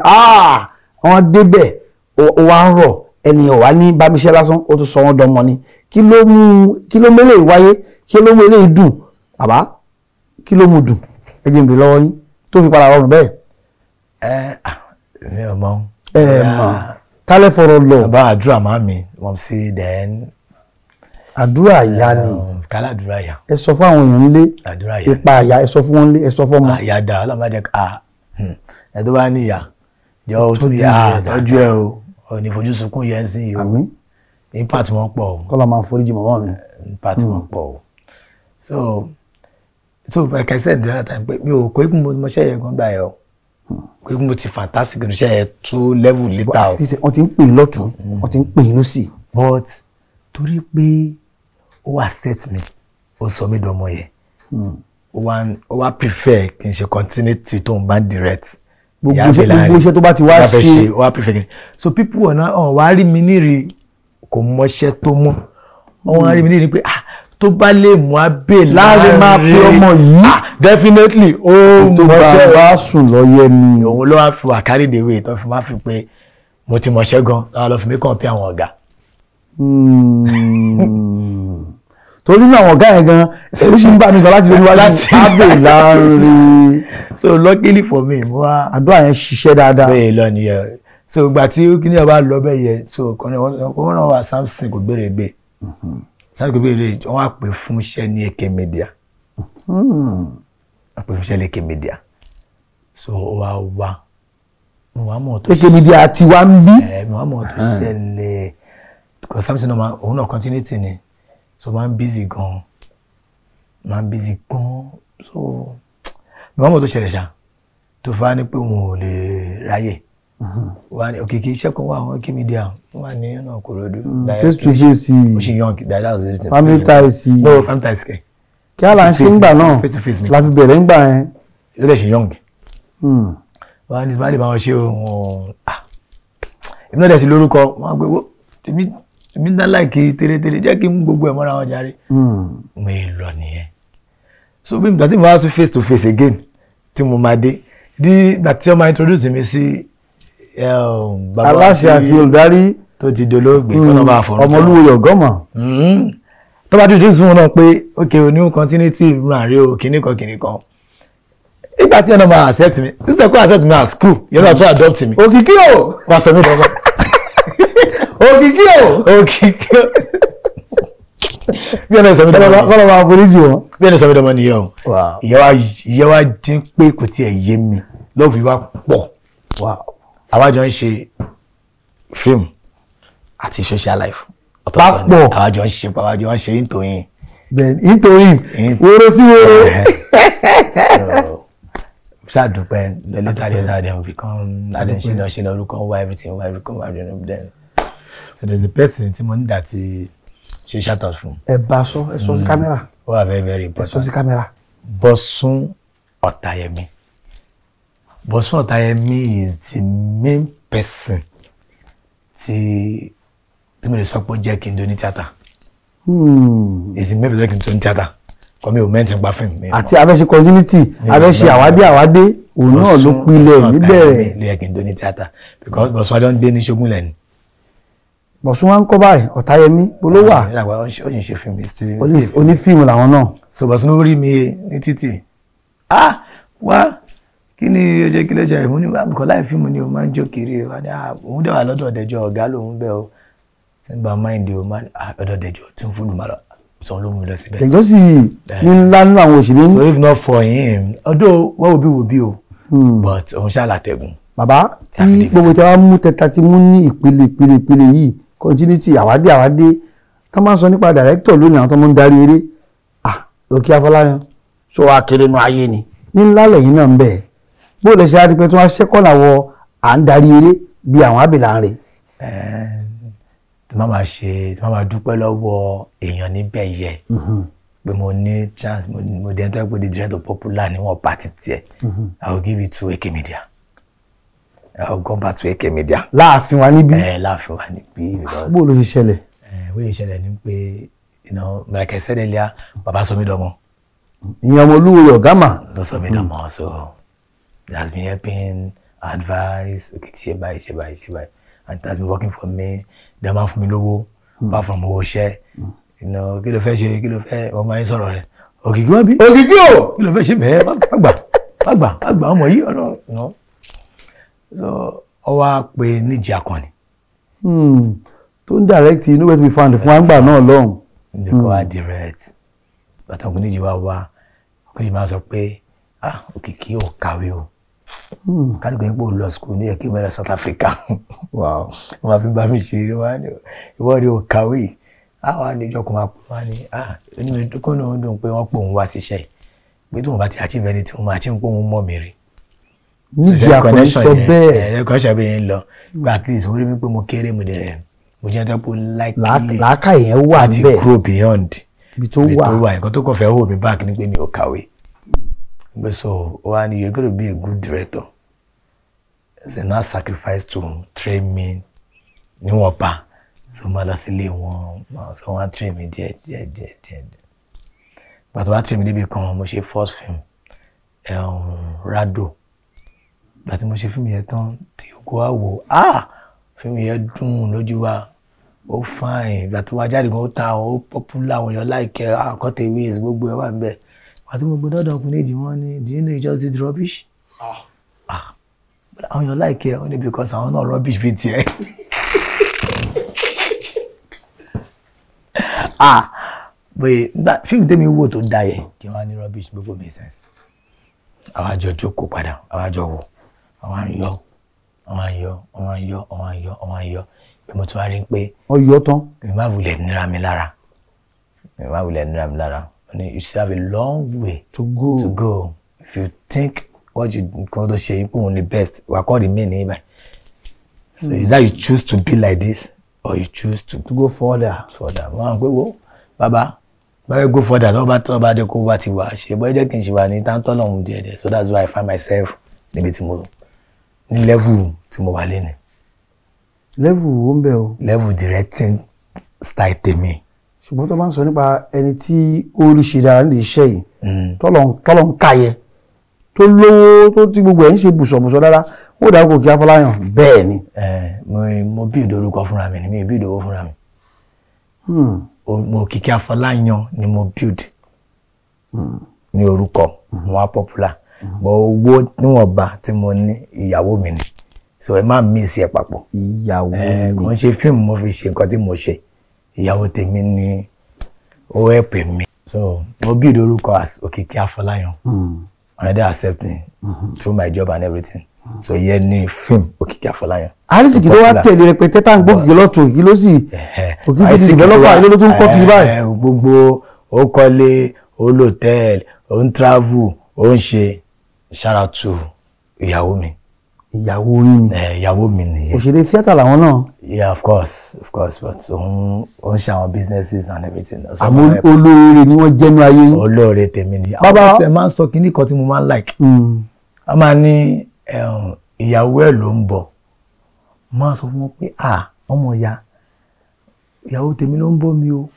wọ́n débẹ̀, ó wá ń rọ̀, ẹni ò wá ní bámiṣẹ́ lásán, ó tún sọ wọ́n dọmọ ni. Kí ló mú eléyìí wáyé? Kí ló mú eléyìí dùn? Bàbá, kí ló mú dùn? Ẹ jẹ́ n bèrè lọ́wọ́ yín tó fi padà rọrùn bẹ́ẹ̀. Mi ò mọ̀. Ẹ mọ̀. Kálẹ̀ fọ̀rọ̀ lọ. Bàbá àdúrà máa mi, wọ́n sì then. Àdúrà ìyá ni. Kálá àdúrà ìyá. Ẹ sọ fún àwọn èèyàn nílé. Àdúrà ìyá. Ipa ìyá ẹ sọ fún wọn nílé, ẹ sọ fún ọmọ. Ìyá dà, Ọlọ́run má jẹ́ ká ẹ tó bá ní ìyá jẹ́ o tún yà tọ́jú ẹ o, ò ní fojú sunkún yẹn sí i o. Àmín. Impact wọn pọ̀ o. Kọ́lá máa foríjì màmá mi. Impact wọn pọ̀ o. So like I said the other time pé mi ò kó ikú mo ṣe yẹ gan gbà yẹ o. Pé mo ti fantastic ní iṣẹ́ yẹn tó level later o. Wọ́n ti ń pè yín lọ́tún, wọ́n ti ń pè yín lọ́sì. But torí pé ó accept mi, ó sọ mí dọmọ yẹn, ó wá prefer kí n ṣe continuity tó ń bá ń direct. Gbogbo iṣẹ́ tó bá ti wá ṣe. Ó wá prefer kí n. So people ọ̀nà ọ̀n wá rí mi níri kò mọṣẹ́ tó mọ́. Wọ́n wá rí mi níri pé ah tó bá lè mú abẹ́ láàrin máa pe ọmọ yìí. Definitely ó mọṣẹ́ tó bá sùn lọ́yẹ ni. Òun ló wá fi wà carry the way tó fi máa fi pé mo ti mọṣẹ́ gan láwọn lọ fi mí kàn pé àwọn ọ̀gá. Torí ní àwọn ọ̀gá yẹn gan ẹ̀rù sì ń bà mí gan láti lórí wájú abẹ́ láàrin. So luckily for me mo wá. Àdúrà yẹn ṣiṣẹ́ dáadáa. Bẹ́ẹ̀ lọ nìyẹn so ìgbà tí kíní ọba lọ bẹ́ẹ̀ yẹn so kọ́nà wà Samson kò gbére gbé. Samson kò gbére gbé wọ́n á pè fún iṣẹ́ ní AK Media. Wọ́n pè fún iṣẹ́ ní AK Media so ó wá wá mo wá mọ̀ tó AK Media ti wá ń bí. Mo wá mọ̀ tó ṣẹlẹ̀ because Samson náà òun náà continuity ni so máa ń busy gan so mo wá mọ̀ tó ṣẹlẹ̀ ṣá tó fa ni pé òun ò lè ráyè wà ní Òkìkí iṣẹ́ kan wà àwọn AK Media wà ní ọ̀nà Ìkòròdú. Face to face. Ó ṣe yan that was it. Family ties. No, family ties kẹ. Kí á là ń ṣe ńgbà náà la fi bẹ̀rẹ̀ ńgbà yẹn. Ó lè ṣe young. Wọ́n á ní bá lè bá wọn ṣe òun èmi náà dẹ̀ sí lórúkọ wọ́n á gbé wó èmi náà láìkí tẹ́lẹ̀tẹ́lẹ̀ jẹ́ kí n mú gbogbo ẹ̀ mọ́ra wọn jàre. Mo yẹ lọ nìyẹn. So bí ìgbà tí mo wá tún face to face again tí mo máa dé ní ìgbà tí wọ́n máa introduce mi sí aláṣẹ àti olùdarí tó ti dolóògbé kọ́nà bá fọ̀rọ̀ Ọmọlúwo Ọ̀gọ́mọ̀. Tó bá dúdú fún wọn náà pé ok o new continuity máa rí o kìíní kan kìíní kan ìgbà tí ẹnà máa accept mi sísè kó accept mi as school yẹn náà tún adopt mi. Òkìkí o wá sọ mí dọ́gba. Òkìkí o Òkìkí o bí ẹnà sọ mí dọ́gba kọ́nà máa foríjì wọn. Bí ẹnà sọ mí dọ́gba nìyẹn o ìyẹn wá dín pé kò tiẹ̀ yé mi lọ́ọ̀fù wa pọ̀ àwa jọ ń ṣe fíìmù àti social life papọ̀ àwa jọ ń ṣe àwa jọ ń ṣe nítorí. Bẹ́ẹ̀ni nítorí wóró sí wóró. Ṣàdúpẹ́ later later then we become adé ṣe lọ ṣe lọ orúkọ wá everything wá everything wá everything then. So there is a person tí mo ní dà ti ṣe shout out fún. Ẹ bá sọ ẹ sọ sí kámẹ́rà. Ó wà very very important. Ẹ sọ sí kámẹ́rà. Bọ́sún Ọ̀tàyẹmí. Bọ́sún Ọ̀tàyẹmí is the main person tí mo lè sọ pé ó jẹ́ kí n do ní tíátà. Is the main person kí n do ní tíátà. Kọ́ mi ò mẹ́ntì gba fíìmù mi. Àti abẹ́ṣe continuity, abẹ́ṣe àwádé àwádé, òun náà ló pilẹ̀ níbẹ̀rẹ̀. Ló yẹ kí n tó ní tíátà because Bọ̀sún Adé ń gbé ní Ṣógúnlẹ̀ ni. Bọ̀sún wa ń kọ́ báyìí, Ọ̀táyẹmí ló wà. Ó sì ń ṣe fíìmù. Onífíìmù làwọn náà. So Bọ̀sún ló rí mi ní títì. Ah wá kí ni ó ṣe kí ló ṣe ìmú ní àbùkọ́ láì fíìmù ni o máa ń jó kiri wa ní òun dẹ̀ wà lọ́dọ̀ Ọ̀dẹ̀jọ ọ̀gá lòun bẹ́ẹ̀ o tí ń ba máìndì o máa ọ̀dọ̀ Ọ̀dẹ̀jọ tí ń fúlù máa lọ sọ ló mú mi lọ síbẹ̀. Dẹ̀jọ́ sì ní ńlá nínú àwọn òṣèré. So if not for him, although wọ́n wo bí wo bí o, but òun ṣàlàtẹ̀gùn. Bàbá tí gbogbo tí a mú tẹta ti mú ní ìpele ìpele ìpele yìí continuity àwádé àwádé tá máa ń sọ nípa director lónìí àwọn tó máa ń darí eré ah Òkìkí Afọláyan sọ wá kéré nu ayé ni ní ńlá lẹ́yìn náà ń bẹ̀ bó lè ṣe á di pé tí wọ́n ṣẹ́kọ̀ọ́ àwọ̀ à ń darí eré bí àwọn àbẹ̀là ń rè. Tí máa máa ṣe tí máa máa dúpẹ́ lọ́wọ́ èèyàn níbẹ̀ yẹ pé mo ní chance mo dẹ́n tó yẹ pé the director popular níwọ̀n bá ti tiẹ̀. I will give it to AK Media. I will go back to AK Media. Láàfin wa níbí. Láàfin wa níbí. Bó ló ṣe ṣẹlẹ̀? Bó ṣe ṣẹlẹ̀ ni pé you know, like I said earlier, bàbá sọ mí dọmọ. Ìyẹn ọmọ olúwo ọ̀gá mà. Ló sọ mí dọmọ, so he has been helping, advice, okay, ṣe báyìí ṣe báyìí ṣe báyìí, and it has been working for me. Dem máa fún mi lówó, apart from owó iṣẹ́, you know, kí ló fẹ́ ṣe, kí ló fẹ́, wọ́n máa ń sọ̀rọ̀ rẹ̀. Òkìkí wọ́n bí. Òkìkí o! Kí ló fẹ́ ṣe bẹ́ẹ̀, má gbà, má gbà, má gbà ọmọ yìí, ọ̀nà, you know. So, ọ wá pe Níjì Akànnì. Tó ń direct Nowhere to be found fún àgbà náà lọ́hùn. Níbi kọ́ wá direct. Bàtà ọkùnrin Níjì wá wá, ọkùnrin máa sọ pé, ah, Òkìkí ò kàwé o. Kálukú yẹn pé ó lọ school ní ẹ̀kí mẹ́rin South Africa. Wow. Wọ́n máa fi bá mi ṣe eré wá ní ìwọ ni ò kàwé. Àwọn àlejò kan máa pè wá ní ah inú mi kó náà dùn pé wọ́n pè òun wá síṣẹ́ yìí. Pé tóun bá ti achieve ẹni tí òun máa achieve pé òun mọ̀ mí rí. Níjì Akànnì sọ bẹ́ẹ̀. Ẹ̀ connection bẹ́ẹ̀ yẹn lọ. Pé at least orí mi pé mo kéré mo dẹ̀ mo jẹ́ tó pé likely. Làákàyè yẹn wà láti níbẹ̀. Grow beyond. Ibi tó wà. Nǹkan tó kàn fẹ́ hold me back ni pé mi ò kàwé. But so, one, you're going to be a good director. It's not sacrifice to train me. Níwọ̀nba. So, mo lọ sílé wọn, so wọ́n train me díẹ̀ díẹ̀ díẹ̀ díẹ̀. But wọ́n train me débi kan, mo ṣe first film, Rado. But mo ṣe fíìmù yẹn tán, tí ògo wa wò, ah! Fíìmù yẹn dùn lójú wa, ó fine. Ìgbà tó wá jáde gan, ó ta, ó popular, àwọn èèyàn like ẹ̀, ah, cut away, gbogbo ẹ̀ wà níbẹ̀. Àti mo gbọ́dọ̀ ọkùnrin èjì wọn ni, do you know you just did rubbish? Ah, but àwọn èèyàn like ẹ, only because àwọn náà rubbish bíi tiẹ̀. Ah, but fíìmù tèmi wò tó da yẹ kí wọ́n á ní rubbish gbogbo make sense. Àwa jọ jókòó padà, àwa jọ wò, àwa ń yọ, àwa ń yọ, àwa ń yọ, àwa ń yọ, àwa ń yọ. Pé mo tún wá rí pé Wọ́n yọ tán. Mi má wulẹ̀ nira mi lára. Mi má wulẹ̀ nira mi lára. You still have a long way to go. To go. If you think what you nǹkan tó ṣe ipò òun ni best, wà á kọ́ remain ní ibà. So is that you choose to be like this or you choose to go further? Further. Wọ́n á pé wo bàbá báyọ̀ go further tó bá tó bá dé kó bá ti wà ṣe bọ́ jẹ́ kí n ṣe wà ní táńtọ́ lọ́hùn díẹ̀ díẹ̀. So that's why I find myself níbi tí mo ní level tí mo wà lẹ́nu. Level wo ń bẹ o? Level directing style tèmi. Ṣùgbọ́n tó bá ń sọ nípa ẹni tí ó rí ṣe dára nídìí iṣẹ́ yìí, tọ́lọ̀ ń kàyẹ, tó lówó tó tí gbogbo ẹ̀ ń ṣe bùsọ̀bùsọ̀ dára, ó dárúkọ Òkìkí Afọláyàn bẹ́ẹ̀ ni. Mo build orúkọ fúnra mi ni, mi build owó fúnra mi. Mo Òkìkí Afọláyàn ni mo build ní orúkọ, mo wá popular, but owó níwọ̀nba tí mo ní ìyàwó mi ni, so ẹ má miss ẹ papọ̀. Ìyàwó mi. Kò ń ṣe fíìmù mo fi ṣe nǹkan tí mo ṣe. Ìyàwó tèmi ni ó help mi. So mo build orúkọ as Òkìkí Afọláyàn. And they accept me through my job and everything. So ìyẹn ni fíìmù Òkìkí Afọláyàn. Àrísìkí tó wá tẹ̀lé rẹpẹtẹ tá à ń gbókìkí lọ́tún òkìkí ló sì òkìkí tó di developer ilé ló tún kọ́ kiri báyìí. Gbogbo ó kọ́lé, ó lòtẹ́ẹ̀lì, ó ń travel, ó ń ṣe. Shout out to ìyàwó mi. Ìyàwó yín ni. Ìyàwó mi nìyẹn. Òṣèré tíátà làwọn náà. Yeah, of course, but òun ń ṣe àwọn businesses and everything. Àmọ́ olóore ni wọ́n jẹ́nu ayé yín. Olóore tèmi ni. Bàbá àwọn ọ̀sẹ̀ máa ń sọ kinní kan tí mo máa ń like. A máa ní ìyàwó ẹ̀ ló ń bọ̀. Máa sọ fún wọn pé ah ọmọ ìyá ìyàwó tèmi ló ń bọ̀ mi o,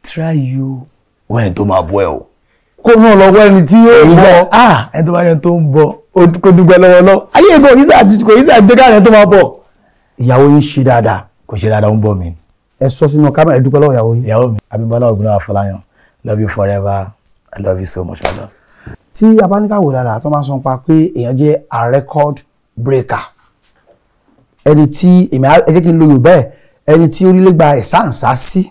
try you. Wọ́n yẹn tó máa bọ́ ẹ o. Kó náà lọ wọ ẹni tí yóò bọ̀. Ah, ẹni tó bá rẹ̀ tó ń bọ̀ kó dúpẹ́ lọ́wọ́ lọ. Ayé ìbọn yìí sà kò yìí sà gbé káàrin tó máa bọ̀. Ìyàwó yín ṣe dáadáa. Kò ṣe dáadáa, ó ń bọ̀ mi. Ẹ sọ sínú kámẹ́rà, ẹ dúpẹ́ lọ́wọ́ ìyàwó yín. Ìyàwó mi, Abímbọ́lá Ògúnnáwà Fọláyàn, love you forever, I love you so much, my love. Tí a bá ní ká wò dáadáa, tó máa ń sọ pa pé èèyàn jẹ́ a record breaker, ẹni tí èmi ẹ jẹ́ kí n lo Yorùbá ẹ̀, ẹni tí orílẹ̀ gba ẹ̀sáǹsá sí,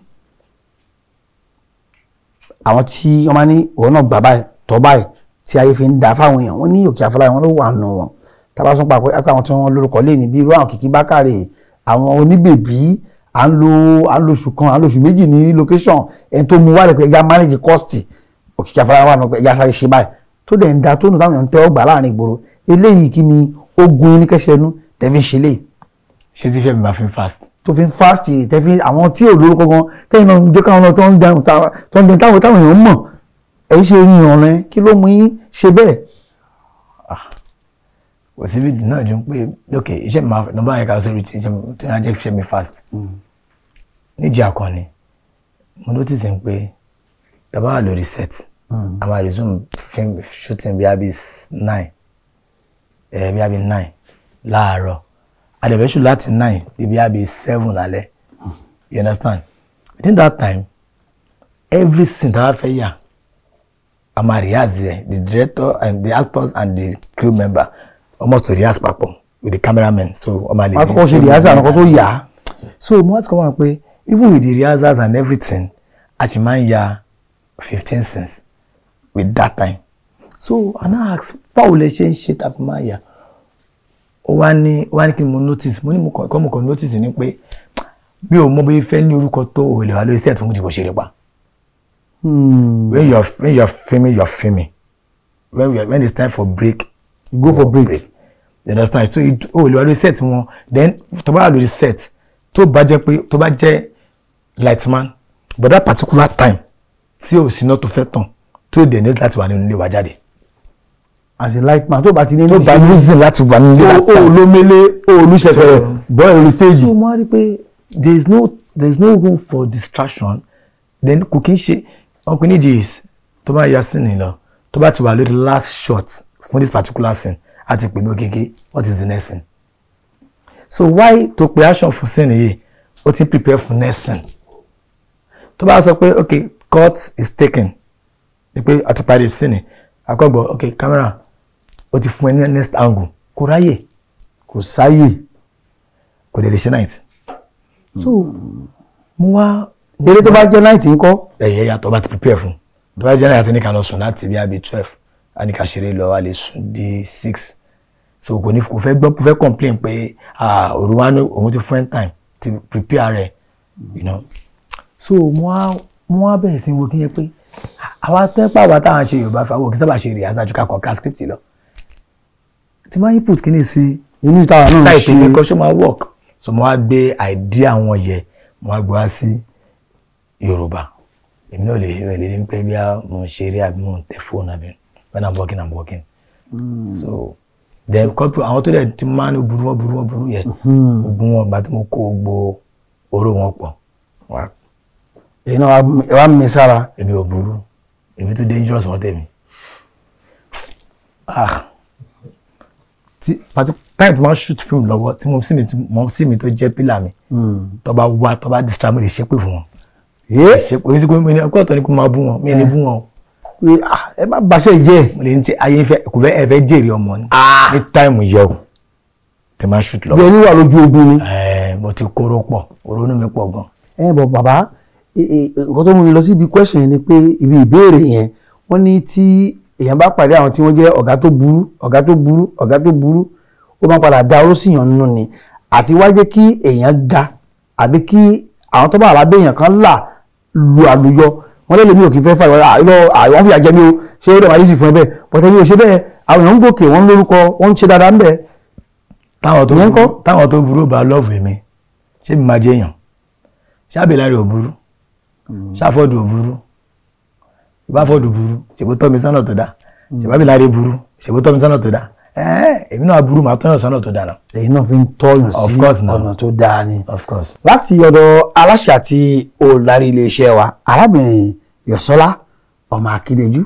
àwọn tí wọ́n máa ní òun náà gbà báyìí tọ́ báyìí tí ayé fi ń da fáwọn èèyàn, wọ́n ní Òkè Afọláyan wọn ló wà nù wọn. Tá a bá sọ pa pé àwọn tí wọ́n lórúkọ lé ní bí irú àwọn Kìkì Bákàrè, àwọn oníbèbí, à ń lo oṣù kan, à ń lo oṣù méjì ní location, ẹni tó mú wálé pé ẹja manage cost, Òkìkí Afọláyan wà nù pé ẹja sáré ṣe báyìí tó dẹ̀ ń da tónù táwọn èèyàn ń tẹ́wọ́ gbà láàrin ìgboro. Eléyìí, kí ni ogun yín ní kẹ́sẹ̀nú tẹ́ fi ń ṣe léyìí? Ṣé tí fẹ́mi bá fi ń fast? Tó fi ń fast, tẹ́ fi àwọn tí ò lórúkọ gan tẹ́yìn náà ń jẹ́ káwọn náà tó ń dẹrùn tó ń dẹrùn táwọn èèyàn mọ̀ ẹ̀yìn ṣe rí ọ̀rẹ́, kí ló mú yín ṣe bẹ́ẹ̀? Kò sí fídíò náà ju pé ok, iṣẹ́ mi máa nọ́mbà yẹn ká sórí tí iṣẹ́ mi tó yẹn á jẹ́ iṣẹ́ mi fast. Níjì àkànni, mo notice ń pé tá bá wà lórí set, a máa resume film shooting bí abi 9, bí abi 9 láàárọ̀, a dẹ̀ fẹ́ shoot láti 9 dé bí abi 7 lálẹ́, you understand? Within that time, every scene tá a bá fẹ́ yà, a máa rehearse ẹ̀, the director and the actors and the crew member almost to rehearse papọ̀ with the cameraman, so wọ́n máa lè Wọ́n á kọ́kọ́ ṣe rehearsal àwọn kan tó yà á. So mo wá ti kọ́ wọn pé even with the rehearsals and everything, a ṣì máa ń ya 15 scenes with that time. So I now ask, báwo lẹ ṣe ń ṣe tá a fi máa yà? Ó wá ní kí n mo notice. Mo ní mo kàn notice ni pé mi ò mọ bóyá fẹ́ ní orúkọ tó o lè wà lórí set fún kò ṣeré pa. When you're filming, you're filming. When it's time for break, you go for break. You understand? So it o lè wà lórí set wọn. Then tó bá wà lórí set, tó bá jẹ́ pé tó bá jẹ́ lightman, but that particular time tí o sì náà tó fẹ́ tàn, tó dẹ̀ ní láti wà nínú ilé wa jáde. As a light man, tó bá ti ní tó bá ní reason láti wà nínú ilé that o time. Ló mele o olùṣẹ̀kẹ̀rẹ̀ bọ́ ẹ̀ lórí stage. So mo wá rí pé there is no room for distraction. Then kò kí n ṣe ọkùnrin níjì tó bá ya scene lọ, tó bá ti wà lórí last shot fún this particular scene, a ti pè mí, "Òkìkí, what is the next scene?" So why tó pe action fún scene yìí, ó ti prepare fún next scene. Tó bá sọ pé okay, cut is taken, ni pé a ti parí scene akọgbọ, okay, camera, ó ti fún ẹ ní next angle. Kò ráyè. Kò sáyè. Kò dẹ̀ lè ṣe night. So mo wá Eré tó bá jẹ́ night ńkọ́? Ẹ̀yẹ yàtọ̀, bá ti prepare fún. Tó bá jẹ́ night, àti ní ká lọ sùn láti bí abi 12, a ní ká ṣeré lọ, a lè sùn di 6. So kò ní kò fẹ́ gbọ́, kò fẹ́ complain pé ah, òru wa ní òun ti fún ẹ time ti prepare rẹ̀. So mo wá bẹ̀rẹ̀ sí wo kí yẹn pé àwa tẹ́pà wa táwọn ṣe Yorùbá fún àwọn òkè sábà ṣe rehearsal ju ká kàn ká script lọ, tí máa input kí ni sí Inú ìtawà náà style ṣe tèmi kan, ṣó máa work? So mo wá gbé idea wọn yẹ, mo wá gbé wá sí Yorùbá. Èmi náà lè ní pé bí mo ń ṣeré àbí mo ń tẹ fóònù àbí when I'm working, I'm working. So then couple àwọn tó dẹ̀ ti máa ń burú, wọn burú, wọn burú yẹ gbogbo wọn. Ìgbà tí mo kó gbogbo oró wọn pọ̀ wá, Èyí náà wá mi sára. Èmi ò burú, èmi tó dangerous wọn tèmi. Ah, tí pàtó time tí wọ́n shoot film lọ́wọ́, tí mo sì mi tó jẹ́ pílà mi, tó bá wá, tó bá distract, mo lè ṣépè fún wọn. Yé. Ṣépè oyin sí pé mo ní ọkọ̀ ọ̀tọ̀ ni kó máa bú wọn, mi ní bú wọn o. Pé ah, ẹ má bàṣẹ jẹ́. Mo lè ní tí ayé fẹ́ kò fẹ́, ẹ fẹ́ jèrè ọmọ ni ní time yẹ o tí máa shoot Bí lọ́wọ́. ẹni wà lójú ogun ni. Ẹ mo ti kóró pọ̀, orónú mi pọ̀ gan. Ẹ bọ̀ bàbá, nǹkan tó mú mi lọ sí ibi question yẹn ni pé ibi ìbéèrè yẹn, wọ́n ní tí èèyàn bá pàdé àwọn tí wọ́n jẹ́ ọ̀gá tó burú, ọ̀gá tó burú, ọ̀gá tó burú, ó máa ń padà da oró síyàn nínú ni àti wá jẹ́ kí èèyàn ga àbí kí àwọn tó bá wà lábẹ́ èèyàn kan là lu àlùyọ. Wọ́n lè lèmi ò kì í fẹ́ fà ìwọ àwọn fìyà jẹ mí o, ṣé ó dẹ̀ máa yí sì fún ẹ bẹ́ẹ̀? Bọ́tẹ́ mi ò ṣe bẹ́ẹ̀, àwọn èèyàn ń gòkè, wọ́n ń lórúkọ, wọ́n ń ṣe dáadáa ń bẹ̀. Táwọn tó Ìyẹn burú ńkọ́? Táwọn tó burú bá love mi, ṣé mi máa jẹ́ èèyàn? Ṣé àbẹ̀láre ò burú? Ṣáfọ́dù ò burú? Ìbáfọ́dù burú, ṣèbó tọ́ mi sọ́nà tó dáa? Ṣèbó àbẹ̀láre burú, ṣèbó tọ́ mi sọ́nà tó dáa? Èmi náà burú, màá tọ́yàn sọ́nà tó dáa náà. Èyí náà fi ń tọ́yàn Of sí course now. ọ̀nà tó dáa ni. Of course. Láti ọ̀dọ̀ aláṣẹ àti olùdarí iléeṣẹ́ wa, arábìnrin Yọ̀sọ́lá ọmọ Akíndéjú.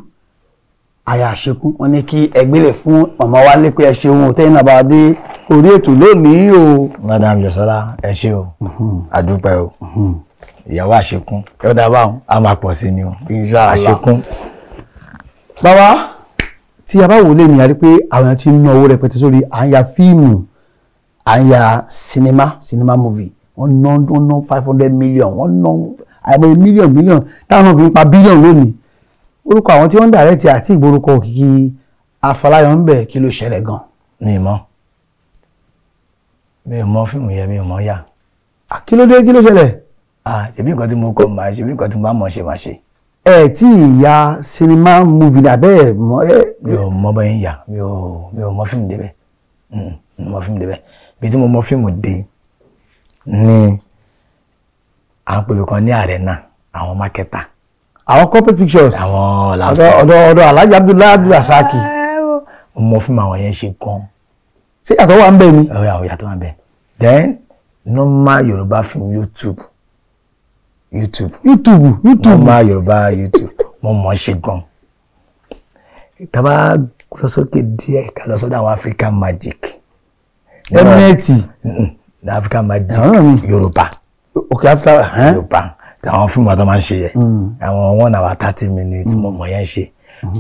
Aya Àṣekún, wọ́n ní kí ẹgbẹ́lẹ̀ fún màmá wa lé pé ẹ ṣeun tẹ́yìn náà bá dé orí ètò lónìí o. Madam Yọ̀sọ́lá, ẹ ṣé o, àdúpẹ́ o, ìyàwó Àṣekún ọ̀dà báwọn a máa pọ̀ sí ni o. Inshallah. Àṣekún. Bàbá, tí a bá wò lé ní a rí pé àwọn tí ń ná owó rẹpẹtẹ sórí à ń ya fíìmù, à ń ya sinimá, sinimá movie, wọ́n ná 500 million, wọ́n ná àìmọye mílíọ̀nù mílíọ̀nù táwọn náà fi ń pa bílíọ̀nù lónìí. Orúkọ àwọn tí wọ́n ń dàrẹ́tì àti ìgbórúkọ Òkìkí Afọláyan ń bẹ̀, kí ló ṣẹlẹ̀ gan? Mi ò mọ̀ fíìmù yẹn, mi ò mọ̀ yà. Kí ló dé? Kí ló ṣẹlẹ̀? Ah, ṣebí nǹkan tí mo kọ máa ṣe, bí nǹkan tí mo bá mọ̀ ṣe máa ṣe. Ẹ tí ì ya sinimá movie ní abẹ́ ẹ̀ mọ́ ẹ? Mi ò mọ̀ bẹ́ẹ̀ ń yà, mi ò mọ̀ fíìmù débẹ̀. Mi ò mọ̀ fíìmù débẹ̀. Bí tí mo mọ̀ fíìmù dé ní à ń pèbí kan ní arena, àwọn marketer. Àwọn corporate pictures. Àwọn ọ̀dọ̀ Alhaji Abdullahi Abdulrasaki. Mo mọ̀ fíìmù àwọn yẹn ṣe gan. Ṣé ìyàtọ̀ wà ń bẹ̀ ni? Ọ̀rẹ́, àwọn ìyàtọ̀ wà ń bẹ̀. Then normal Yorùbá film, YouTube, YouTube. YouTube, YouTube. Normal Yorùbá YouTube, mo mọ̀ ṣe gan. Tá bá lọ sókè díẹ̀, ká lọ sọ́dọ̀ àwọn African Magic. Mnet. African Magic. Àwọn mi. Yorùbá. Ok, after. Yorùbá, àwọn fíìmù àti máa ń ṣe yẹ, àwọn 1 hour 30 minutes, mo mọ̀ yẹn ṣe.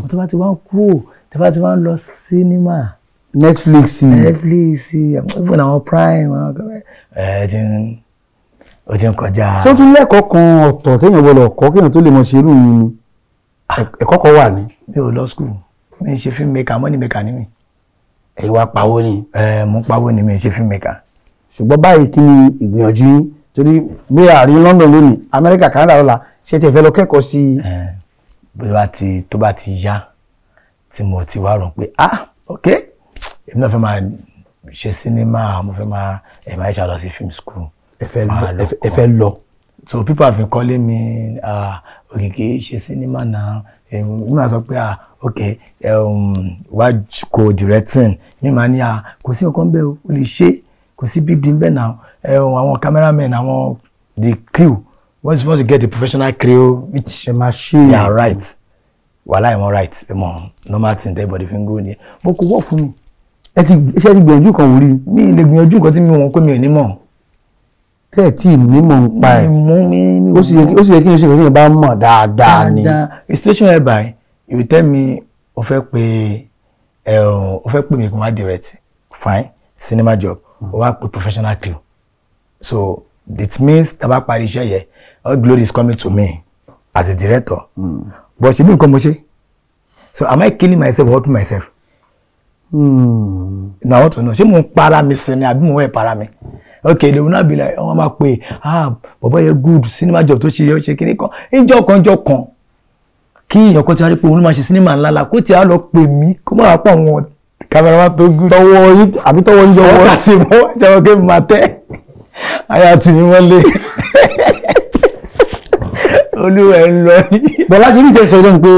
Tó bá ti wá ń kú, tó bá ti wá ń lọ sinimá, Netflix. Netflix, even àwọn Prime, àwọn ẹ ti ń ó ti ń kọjá. Ṣé ó tún lẹ́kọ̀ọ́ kan ọ̀tọ̀ téèyàn gbọ́dọ̀ kọ́ kéèyàn tó lè mọ̀ ṣe irú yìí ni? Ẹ̀kọ́ kan wà ní? Mi ò lọ school, mi ń ṣe film maker, money maker ni mi. Ẹ̀yin wá pawó ni? Ẹ mò ń pawó ni, mi ń ṣe film maker. Ṣùgbọ́n báyìí, kí ni ìgbìyànjú yín? Torí bí àárín London lónìí, Amẹ́ríkà, Canada lọ́la, ṣé tí ẹ fẹ́ lọ kẹ́kọ̀ọ́ sí i? Bó bá ti tó bá ti yá tí mo ti wá rò pé, ah, ok, èmi náà fẹ́ máa ṣe sinimá, mo fẹ́ máa ẹ̀ máa ṣe lọ sí film school. Ẹ fẹ́ Máa lọ? lọ. Ẹ fẹ́ lọ. So people have been calling me, "Ah, Òkìkí, ṣe sinimá náà." Mi máa sọ pé, "Ah, ok, wá kò directing." Mi máa ní, "Ah, kò sí nǹkan bẹ́ẹ̀ o, o lè ṣe, kò sí big deal bẹ́ẹ̀ náà." Àwọn cameramen, àwọn the crew, once you want to get a professional crew which Ẹ máa ṣe. They are right, wàhálà ìwọ̀n right mọ̀, normal thing everybody fi ń go ni, mo kò work fún mi. Ẹ ti ṣe, ti gbìyànjú kan wò rí? Mi lè gbìyànjú nǹkan tí mi wọ́n pé mi ò ní mọ̀. Tẹ́ ẹ̀ tí ì nímọ̀ ń pa ẹ̀. Mú mi. Ó sì yẹ kí n ṣe nǹkan tí yẹn bá mọ̀ dáadáa ni. Dáadáa. A situation whereby you tell me o fẹ́ pe ẹ, o fẹ́ pè mí kí n wá direct, fine, cinema job, o wá pe professional crew, so it means tá a bá parí iṣẹ́ yẹn, all glory is coming to me as a director. But ṣe bí nǹkan mo ṣe, so am I killing myself or helping myself? No, I want to know, ṣé mo ń para mi sí ni àbí mo ń help para mi? Okay, they will not be like, wọ́n máa pe, "Ah, bọ̀bọ̀ yẹn good, cinema job tó ṣe yẹ, ó ṣe kíní kan." Ìjọ kan, ìjọ kan, kí èèyàn kan ti wá rí pé òun ló máa ṣe cinema ńlá la, kó tí a lọ pè mí, kó má wàá pọ̀ àwọn cameraman tó good. Tọwọ́ yín àbí tọwọ́ yín jọ Ọwọ́ wọ́? àti mọ́ jẹ́wọ́ kí n máa tẹ́ àyà tì mí wọ́n lé olúwa ẹ̀ ń lọ yìí. Bọ̀lá kìíní jẹ́ sọ lẹ́nu pé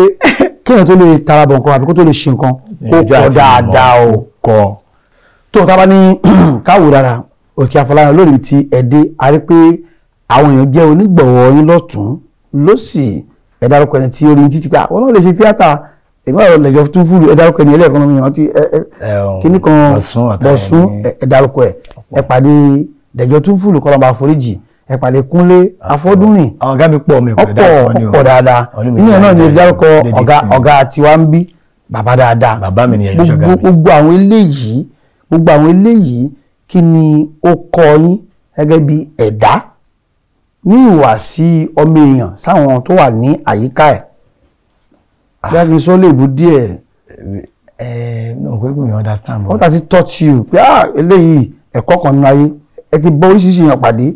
kéèyàn tó lè tara bọ̀ nǹkan àbí kó tó lè ṣe nǹkan, kó kọ́ dáadáa o. Kọ́. Tó tá a bá ní káwò dára, Òkìkí Afọláyan lórí ti ẹ̀dẹ́, a rí pé àwọn èèyàn jẹ́ onígbọ̀wọ́ yín lọ́tún lọ́sì. Ẹ dárúkọ ẹni tí ó rí títí pé àwọn náà lè ṣe tíátà, èmi àwọn lẹ́jọ́ tún fúlù. Ẹ dárúkọ ẹni ẹlẹ́ẹ̀kan náà, mi rántí kíní kan. Bọ̀sún Ọ̀tá. Bọ̀sún. Ẹni. Ẹ dárúkọ ẹ, ẹ pàdé Dẹ̀jọ́ tún fúlù, kọ́lọ́mbà àforíjì, ẹ pàdé Kúnlé Afọ́dúnrìn. Àwọn ọ̀gá mi pọ̀, mi kò lè Ọ̀pọ̀. dárúkọ ni o. Ọ̀pọ̀ dáadáa. Olúmi Nínú ẹ̀ náà ni ẹ ti dárúkọ Lady ọ̀gá Dixon. ọ̀gá tiwa ń bí, bàbá dáadáa. Bàbá mi nìyẹn, yóò ṣọ̀gá mi. Gbogbo àwọn eléyìí, kí ni ó kọ́ yín gẹ́gẹ́ bí ẹ̀dá ní ìhùwàsí ọmọ èèyàn sáwọn tó wà ní àyíká ẹ̀? Bí a kì í sọ léèbù díẹ̀. Ẹ no, pé mi understand. What has it taught you pé, ah, eléyìí ẹ̀kọ́ kan nínú ayé? Ẹ ti bọ́ oríṣiríṣi èèyàn pàdé.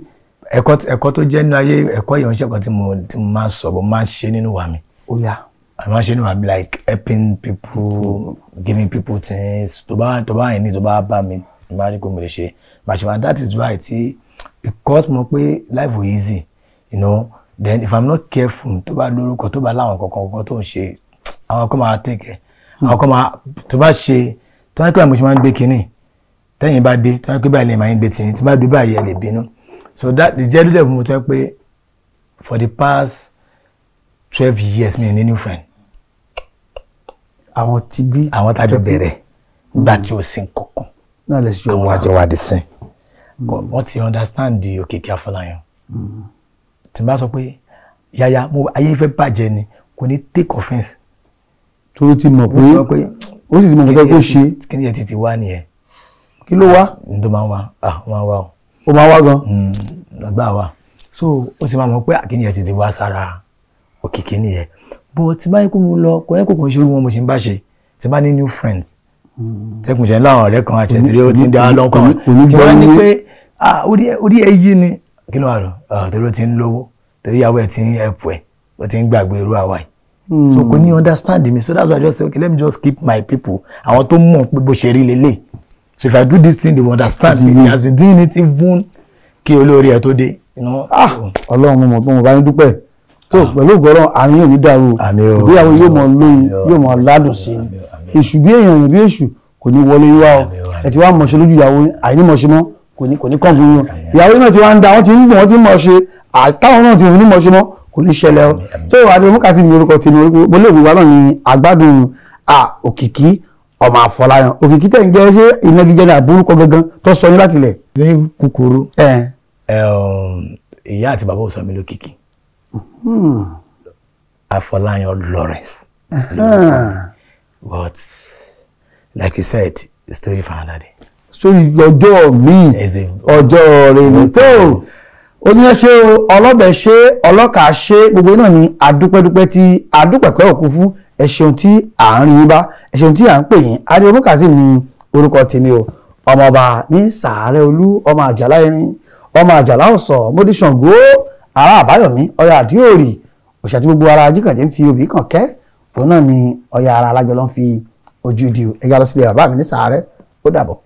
Ẹ̀kọ́ tó jẹ́ nínú ayé, ẹ̀kọ́ yẹn ń ṣẹ̀kọ́ tí mo máa ń sọ bó máa ń ṣe nínú wa mi. Ó yá. I máa ń ṣe nínú wa mi, like helping people, giving people things. Tó bá yẹn ní, tó bá bá mi, mo máa rí pé mo lè ṣe màá ṣe. And that is why tí, because mo pé life was easy, then if I'm not careful, tó bá lórúkọ, tó bá láwọn kankan kankan tó ń ṣe, àwọn kan máa take ẹ, àwọn kan máa tó bá ṣe, tó bá pẹ́ mo ṣe máa ń gbé kinní tẹ́yìn bá dé, tó bá pẹ́ báyìí lè máa ń gbé tìyín, tí bá dé báyìí ẹ lè bínú. So that the jẹ́ lóde mo tọ́ pé for the past 12 years, mi ò ní new friend. Àwọn ti bí àwọn tájọ bẹ̀rẹ̀ nígbà tí ó sin kankan náà lè ṣe àwọn wà. àjọ wa dì sin. Wọ́n ti understand the Òkìkí Afọláyan. Tí n bá sọ pé yaya mo ayé fẹ́ bàjẹ́ ni, kò ní take offence. Torí ti mọ̀ Ó ti mọ̀ pé pé ó sì ti mọ̀ nǹkan tó ṣe. Kí ni ẹ ti ti wá nìyẹn? Kí ló wá? Ní tó máa ń wá, ah, ó máa ń wá o. Ó máa wá gan. Àgbà wa. So ó ti máa mọ̀ pé àkíní ẹ ti ti wá sára Òkìkí nìyẹn. But tí bá yẹ kó mo lọ, kò yẹ kó kò ń ṣe irú wọn mo ṣe ń bá ṣe. Tí bá ní new friends, tẹkùn ṣe ń láwọn ọ̀rẹ́ kan àṣẹtìrí ó ti ń dá lọ́kàn. Kò ní Kí gbọ́ wọ́n ní yín. pé ah, orí ẹ yí ni. Kí ló wà lọ? Torí ó ti ń lówó, torí ìyàwó ẹ ti ń ẹ̀pù ẹ̀, ó ti ń gbàgbé irú àwa yìí. So kò ní understand me. So that's why I just say, okay, let me just keep my people. Àwọn tó mọ̀ pé bó ṣe rí lélẹ̀. So if I do this thing, they will understand me. He has been doing it even kí olórí ẹ tó dé. You know? Ah, Ọlọ́run, mo mọ̀ pé mo bá yín dúpẹ́ tó pẹ̀lú ògbọ́rọ̀. Àárín yóò ní dàrú o. Àmín o. Ìgbéyàwó yóò mọ lóyún, Àmín o. yóò mọ ládùn sí i. Àmín o, àmín o. Èṣù bí èèyàn, èèyàn bí èṣù kò ní wọlé yín wá o. Àmín o, àmín. Ẹ ti wá mọ̀ṣẹ́ lójú ìyàwó yín, àìní mọ̀ṣẹ́ mọ́ kò ní kàn fún yín o. Ìyàwó yín náà ti wá ń da, wọ́n ti ń gbọ̀n, wọ́n ti ń mọ̀ṣẹ́, àtàwọn náà ti wọ́n ní mọ̀ṣẹ́ mọ́, kò ní ṣẹlẹ̀ o. Tó o àti mọ́kàsí mi orúkọ tèmi, orúkọ mo lè wíwá náà ní àgbádùn à Òkìkí ọmọ Àfọláyàn. Òkìkí tẹ̀ ń jẹ́, ṣé ìnagijẹ ní àbúrúkọ gangan tó sọ yín láti lẹ̀? Ní kúkúrú, ẹ̀ ìyá àti bàbá ò sọ mí lókìkí. Afọláyan Lawrence. But like you said, the story for another day. Sórí ọjọ́ míì, ọjọ́ rẹ̀ ni tó oníyàn ṣe o, ọlọ́bẹ̀ ṣe, ọlọ́kà ṣe, gbogbo náà ni adúpẹ́dúpẹ́ tí adúpẹ̀pẹ́ òkú fún. Ẹ ṣeun tí à ń rí yín bá, ẹ ṣeun tí à ń pè yín. Adéwọ̀n Kazeem ni orúkọ tèmi o, ọmọọba ní Sàárẹ̀ Olú, ọmọ Àjàlá Irin, ọmọ Àjàlá Ọ̀sọ̀, Mọ́díṣàngó, ará Àbáyọ̀mí, Ọya Àdíòrì òṣà tí gbogbo ara Ajíkànjẹ́ ń fi obì kàn kẹ́, òun náà ni Ọya ara Alájọ ló ń fi ojú di o. Ẹ̀yà lọ sílẹ̀ bàbá mi ní Sàárẹ̀. Ó dàbọ̀.